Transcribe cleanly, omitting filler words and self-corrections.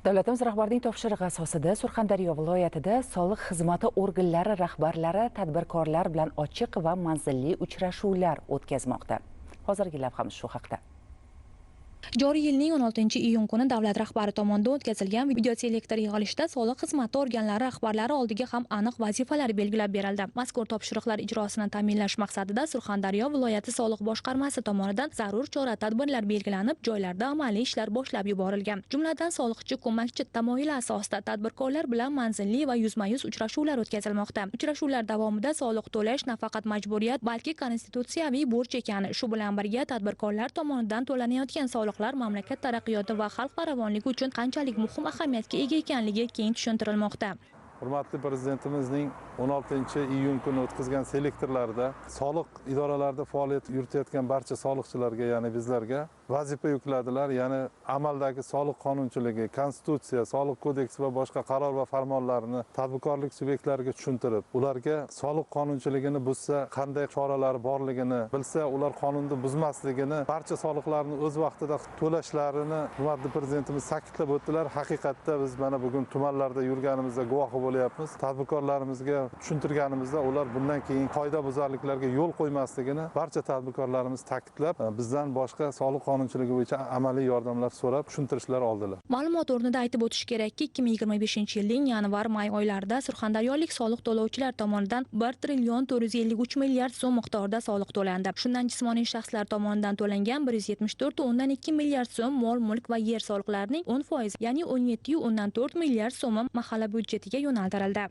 Davlatimiz rahbarining topshirig'i asosida Surxondaryo viloyatida soliq xizmati organlari rahbarlari tadbirkorlar bilan ochiq va manzilli uchrashuvlar o'tkazmoqda. Hozirgi lavhamiz shu haqda. Joriy yilning 16-iyun kuni davlat rahbari tomonidan o'tkazilgan videoselektor yig'ilishida soliq xizmati organlari rahbarlari oldiga ham aniq vazifalar belgilab berildi. Mazkur topshiriqlar ijrosini ta'minlash maqsadida Surxondaryo viloyati soliq boshqarmasi tomonidan zarur chora-tadbirlar belgilanib, joylarda amaliy ishlar boshlab yuborilgan. Jumladan, soliqchi ko'makchi tamoyili asosida tadbirkorlar bilan manzilli va yuzma-yuz uchrashuvlar o'tkazilmoqda. Uchrashuvlar davomida soliq to'lash nafaqat majburiyat, balki konstitutsiyaviy burch ekani, shu bilan birga tadbirkorlar tomonidan to'lanayotgan soliq mamlakat taraqqiyoti va xalq farovonligi uchun qanchalik muhim ahamiyatga ega ekanligi keng tushuntirilmoqda. Hurmatli Prezidentimizning 16-iyun kuni o'tkazgan selektorlarida soliq idoralarida faoliyat yuritayotgan barcha soliqchilarga, ya'ni bizlarga vazifa yukladilar. Ya'ni amaldagi soliq qonunchiligi, konstitutsiya, soliq kodeksi va boshqa qaror va farmonlarni tadbirkorlik subyektlariga tushuntirib, ularga soliq qonunchiligini buzsa qanday choralar borligini bilsa, ular qonunni buzmasligini, barcha soliqlarni o'z vaqtida to'lashlarini hurmatli Prezidentimiz ta'kidlab o'tdilar. Haqiqatda biz mana bugun tumanlarda yurganimizda guvohi bo'lyapmiz. Tadbirkorlarimizga tushuntirganimizda ular bundan keyin qoidabuzarliklarga yo'l qo'ymasligini barcha tadbirkorlarimiz ta'kidlab, bizdan boshqa soliq qonunchiligi bo'yicha amaliy yordamlar so'rab tushuntirishlar oldilar. Ma'lumot o'rnida aytib o'tish kerakki, 2025-yilning yanvar-may oylarida surxondaryolik soliq to'lovchilar tomonidan 1 trillion 453 milliard so'm miqdorida soliq to'landi. Shundan jismoniy shaxslar tomonidan to'langan 174,2 milliard so'm mol-mulk va yer soliqlarining 10%, ya'ni 17,4 milliard so'mi mahalla byudjetiga yo'naltirildi.